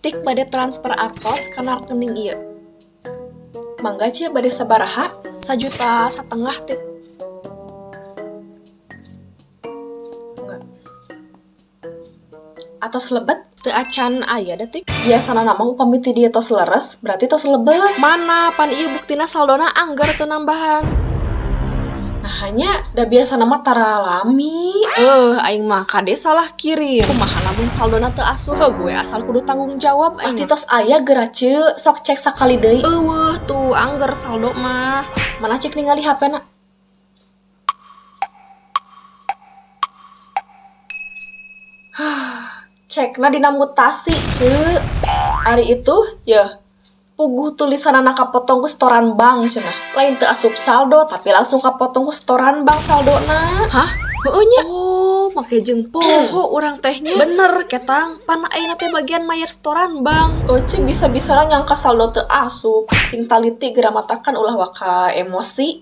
Tik bade transfer artos kana rekening ieu. Mangga, Ce, bade sabaraha? 1,5 juta, Tik. Enggak. Atos lebet? Teu acan aya da, Tik. Biasana mah upami ti dieu tos leres, berarti tos lebet. Mana pan ieu buktina saldona angger teu nambahan. Naha nya, da biasana mah tara lami. Eh, aing mah kade salah kirim. Kumaha lamun saldona teu asup? Heuh gue asal kudu tanggung jawab aing. Pasti tos aya geura, Ce. Sok cek sakali deui. Euweuh tuh, angger saldo mah. Mana cek ningali HP-na? Cekna dina mutasi, Ce. Ari itu, ya puguh tulisanana kapotong ku setoran bank cenah. Lain teu asup saldo, tapi langsung kapotong ku setoran bank saldona. Hah? Heueuh nya. Oh, make jeung poho urang teh nya. Bener ketang, pan ayeuna teh bagian mayar setoran bank. Oce bisa-bisana nyangka saldo teu asup. Sing taliti geura, matakan ulah waka emosi.